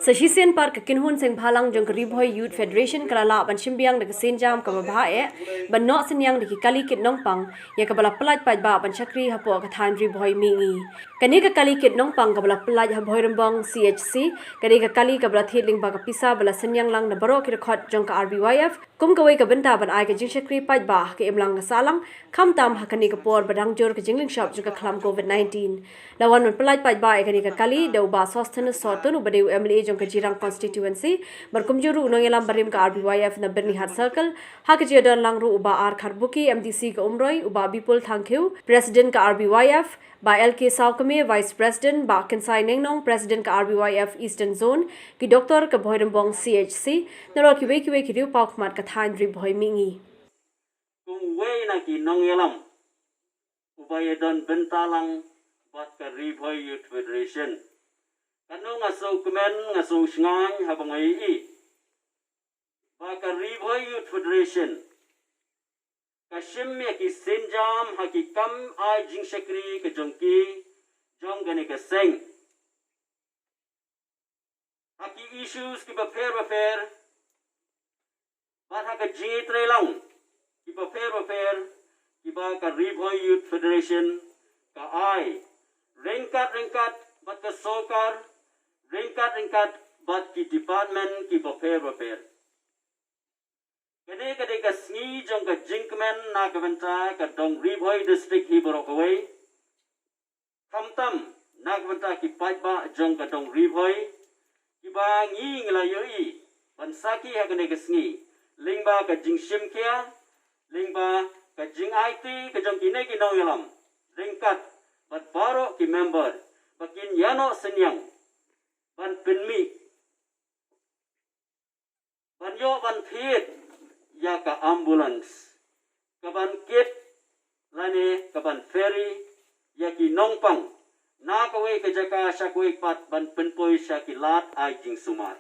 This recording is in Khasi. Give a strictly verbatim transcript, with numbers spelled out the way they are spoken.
Sa shisien pat ka kynhun seng bhalang jong ka Ri Bhoi Youth Federation ka la lah ban shim biang da ka sienjam kaba bha eh ban noh synñiang da ki kali kit nongpang ïa kaba la pyllait paidbah ban shakri hapoh ka thaiñ Ri Bhoi Mihngi. Kane ka kali kit nongpang kaba la pyllait ha Bhoirymbong C H C ka dei ka kali kaba la thied lyngba ka pisa ba la synñiang lang na baroh ki dkhot jong ka R B Y F kum kawei ka bynta ban ai ka jingshakri paidbah ha ka imlang ka sahlang, khamtam ha kane ka por ba dang jur ka jinglynshop jong ka khlam COVID nineteen. La wan ban pyllait paidbah ïa kane ka kali da u Bah Sosthenes Sohtun uba dei u M L A jong ka Jirang Constituency bad kumjuh ruh u nongïalam barim ka R B Y F na Byrnihat Circle. Ha ka jingdon lang ruh u Bah R Kharbuki, M D C ka Umroi, u Bah Bipul Thangkhiew, President ka R B Y F, Bah L K Sawkmie, Vice President, Bah Kynsai Nongnong, President ka R B Y F Eastern Zone, ki doktor ka Bhoirymbong C H C, nalor kiwei kiwei ki riew paw khmat ka thaiñ Ri Bhoi Mihngi. Kum uwei na ki nongïalam uba ïadon bynta lang bad ka Ri Bhoi Youth Federation, kano nga sngewkmen, nga sngewsngaiñ haba nga ïohi ba ka Ri Bhoi Youth Federation ka shim ïa ki sienjam ha ki kam ai jingshakri ka jong ki, jong kane ka seng, ha ki issues kiba pher bapher bad ha ka jingïatreilang kiba pher bapher kiba ka Ri Bhoi Youth Federation ka ai ryngkat ryngkat bad ka sorkar, ryngkat ryngkat bad ki department kiba pher bapher. Kane ka dei ka sngi jong ka jingkmen na ka bynta ka dong Ri Bhoi District hi baroh kawei, khamtam na ka bynta ki paidbah jong ka dong Ri Bhoi kiba ngi ngi la ïohi ban sakhi ha kane ka sngi lyngba ka jingshim khia, lyngba ka jingaiti ka jong kine ki nongïalam ryngkat bad baroh ki member ba kin ïanoh synñiang ban pynmih, ban ïoh ban thied ïa ka ambulance ka ban kit lane ka ban ferry ïa ki nongpang na kawei ka jaka sha kawei pat ban pynpoi sha ki lad ai jingsumar.